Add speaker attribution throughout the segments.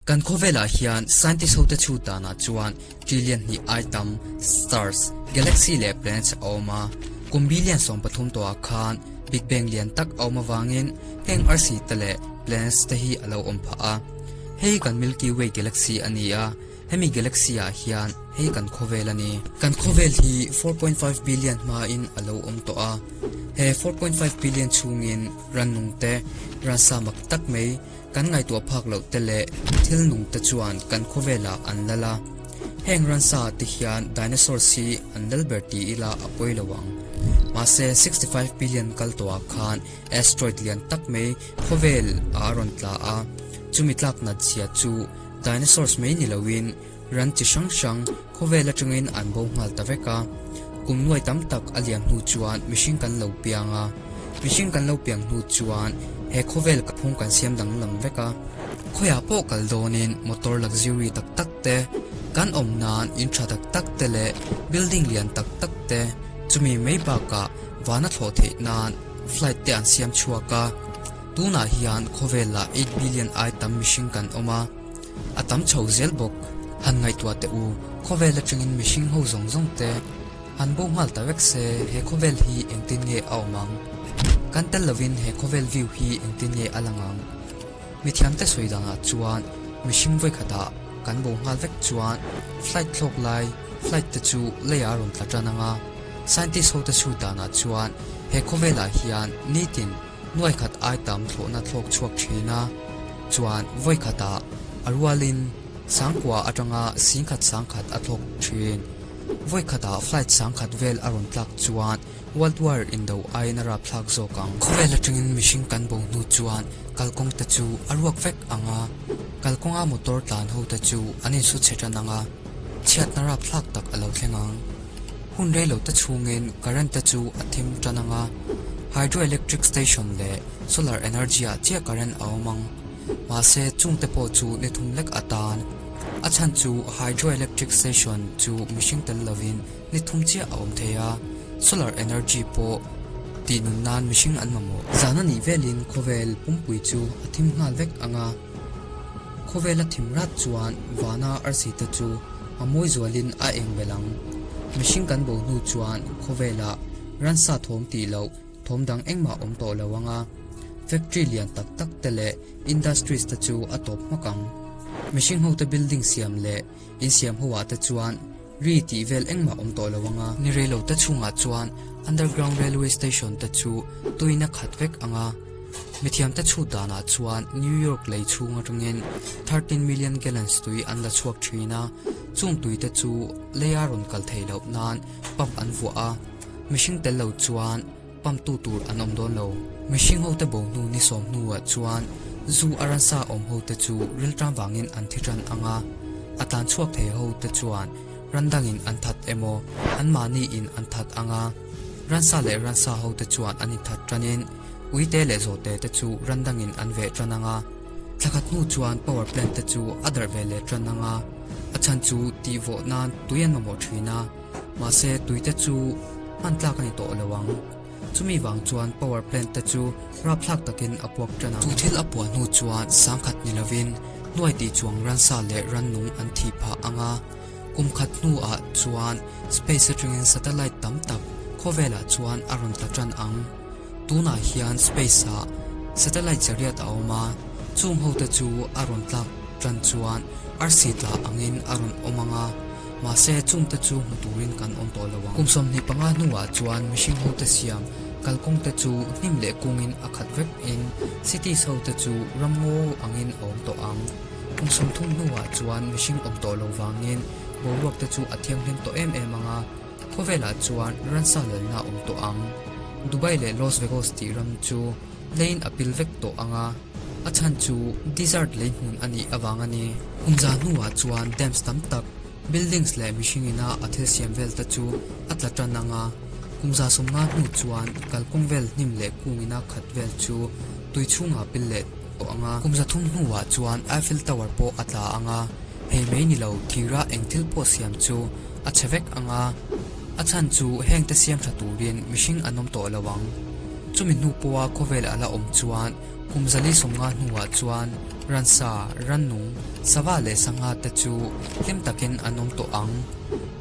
Speaker 1: Kan khawvelah hian scientist hote chhut danah chuan trillion hnih ai tam stars, galaxy leh planets a awm a. Kum billion 13 tawhah khan Big Bang lian tak a awm avangin heng arsi te leh planets te hi a lo awm phah a. Hei kan Milky Way galaxy a ni a, hemi galaxy ah hian hei kan khawvel a ni. Kan khawvel hi 4.5 billion hmain a lo awm tawh a. He 4.5 billion chhungin rannung te, ransa mak tak mai, Kan ngaihtuah phak loh te leh thil nung te chuan kan khawvelah an lal a. Heng ransa te hian dinosaurs hi an lal ber ti ila a pawi lo ang. Mahse 65 billion kal tawhah khan asteroid lian tak mai khawvel ah a rawn tla a, chumi tlak nat zia chu dinosaurs mai ni loin Ran chi hrang hrang khawvel atangin an bo nghal ta vek a, kum nuai tam tak a liam hnu chuan mihring kan lo piang a, mihring kan lo piang hnu chuan he khawvel ka phung kan siam danglam vek a. Khawiah pawh kal dawnin motor luxury tak tak te, kan awm nan in tha tak tak te leh building lian tak tak te chumi mai bakah vana thlawh theih nan flight te an siam chhuak a, tunah hian khawvelah 8 billion ai tam mihring kan awm a. A tam chho zel bawk. Han ngaihtuah teh u, khawvel atangin mihring ho zawng zawng te han bo nghal ta vek se he khawvel hi engtin nge a awm ang? Kan tel lovin he khawvel view hi engtin nge a lang ang? Mithiamte sawi danah chuan mihring vawikhatah kan bo nghal vek chuan flight thlawk lai flight te chu leiah a rawn tla tan ang a, scientist ho te chhut danah chuan he khawvelah hian nitin Nuai khat ai tam thlawhna thlawk chhuak thin a, chuan vawi khatah a rualin sangkua atanga singkhat sangkhat a thlawk thin. Vawi khatah flight sangkhat vel a rawn tlak chuan World War indo aiin a rapthlak zawk ang. Khawvel atangin mihring kan bo hnu chuan kalkawng te chu a ruak vek ang a, kalkawnga motor tlan ho te chu an insu chhe tan ang a, chhiatna rapthlak tak a lo thleng ang. Hun rei lo te chhungin current te chu a thim tan ang a, hydroelectric station leh solar energy ah chiah current a awm ang. Mahse chung te pawh chu ni thum lek atan. A chhan chu hydroelectric station chu mihring tel lovin ni thum chiah a awm thei a, solar energy pawh tih nun nan mihring an mamawh. Zan a nih velin khawvel pumpui chu a thim nghal vek ang a. Khawvela thim rat chuan vana arsi te chu a mawi zualin a eng belh ang. Mihring kan bo hnu chuan khawvelah ransa thawm tih loh thawm dang engmah awm tawh lo ang a, factory lian tak tak te leh industries te chu a tawp hmak ang. Mihring hote building siam leh insiam ho ah te chuan Ri tih vel engmah awm tawh lo ang a. Ni rei lo te chhungah chuan Underground Railway Station te chu tuin a khat vek ang a. Mithiam te chhut danah chuan New York lei chhung atangin 13 million gallons tui an la chhuak thin a, chung tui te chu leia rawn kal theih loh nan pump an vuah a, mihring tel lo chuan Pump tu tur an awm dawn lo. Mihring hote bo hnu ni sawm hnuah chuan zu a ransa awm hote chu rilṭam vangin an thi ṭan ang a, a tlan chhuak thei hote chuan ran dangin an that emaw anmahniin an that ang a, ransa leh ransa hote chuan an inthat ṭanin uite leh zawhte te chu ran dangin an veh ṭan ang a, thla khat hnu chuan power plant te chu a darh ve leh ṭan ang a, a chhan chu tihvawh nan tui an mamawh ṭhin a. Mahse tuite chu hman tlak a ni tawh lo ang. Chumi vang chuan power plant te chu rapthlak takin a puak tan ang. Chu thil a puah hnu chuan sangkhat ni lovin nuai tih chuang ransa leh rannung an thih phah ang a. Kum khat hnuah chuan space atangin satellite tam tak khawvelah chuan a rawn tla tan ang. Tunah hian space ah satellite zariat a awm a, chung hote chu a rawn tlak tan chuan arsi tla angin a rawn awm ang a. Mahse, chungte chu hmu turin kan awm tawh lo ang. Kum 25 hnuah chuan mihring hote siam kalkawngte chu hnim leh kungin a khat vek in cities hote chu ramngaw angin a awm tawh ang. Kum 30 hnuah chuan mihring awm tawh lo vangin boruakte chu a thianghlim tawh em em ang a, khawvelah chuan ransa lalna a awm tawh ang. Dubai leh Los Vegos tih ram chu leiin a pil vek tawh ang a. A chhan chu desert lei hmun a nih avang a ni. Kum za hnuah chuan dams tam tak, buildings leh mihring ina a thil siam vel te chu a tla tan ang a. Kum 50 hnu chuan kalkawng vel hnim leh kung ina khat vel chu tui chhungah pil leh tawh ang a. Kum 300 hnuah chuan Eiffel Tower pawh a tla ang a, hei mai ni lo thira eng thil pawh siam chu a chhe vek ang a. A chhan chu hengte siam tha turin mihring an awm tawh lo ang. Chumi hnu pawha khawvel a la awm chuan Kum 150 hnuah chuan Ransa, rannung, sava leh sangha te chu hlim takin an awm tawh ang.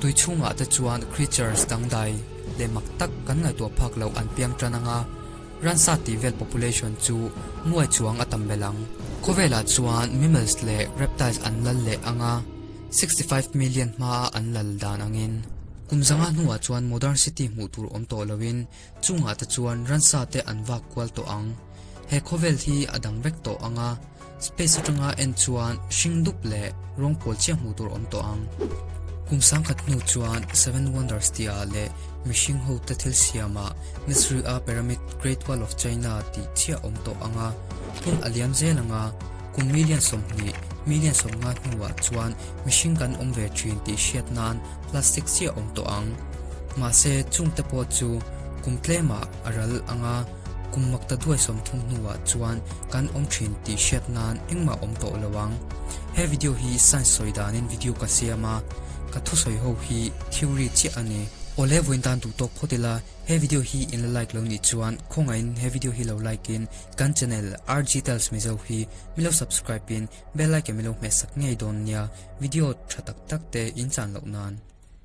Speaker 1: Tui chhungah te chuan creatures dangdai leh mak tak kan ngaihtuah phak loh an piang tan ang a, ransa tih vel population chu nuai chuang a tam belh ang. Khawvelah chuan mammals leh reptiles an lal leh ang a, 65 million hmaa an lal dan angin. Kum zanga hnuah chuan modern city hmuh tur awm tawh loin Chungah te chuan ransa te an vak kual tawh ang. He khawvel hi a dang vek tawh ang a, space atanga en chuan hring dup leh rawng pawl chiah hmuh tur awm tawh ang. Kum sangkhat hnu chuan Seven Wonders tih ah leh mihring ho te thil siam ah Misri a Pyramid Great Wall of China tih chiah awm tawh ang a, hun a liam zel ang a, kum million 20, million 50 hnuah chuan mihring kan awm ve thin tih hriat nan plastic chiah awm tawh ang. Mahse, chungte pawh chu kum tlemah a ral ang a, kum makta duai 30 hnuah chuan kan awm thin tih hriat nan engmah awm tawh lo ang. He video hi science sawi danin video ka siam a, ka thusawi ho hi theory chiah a ni. Awle vawiin tan duh tawk phawt ila, he video hi in la like lo nih chuan khawngaihin he video hi lo like in kan channel RG Tales Mizo hi milo subscribe in bell icon milo hmehsak ngei dawn nia video tha tak tak te in chan loh nan.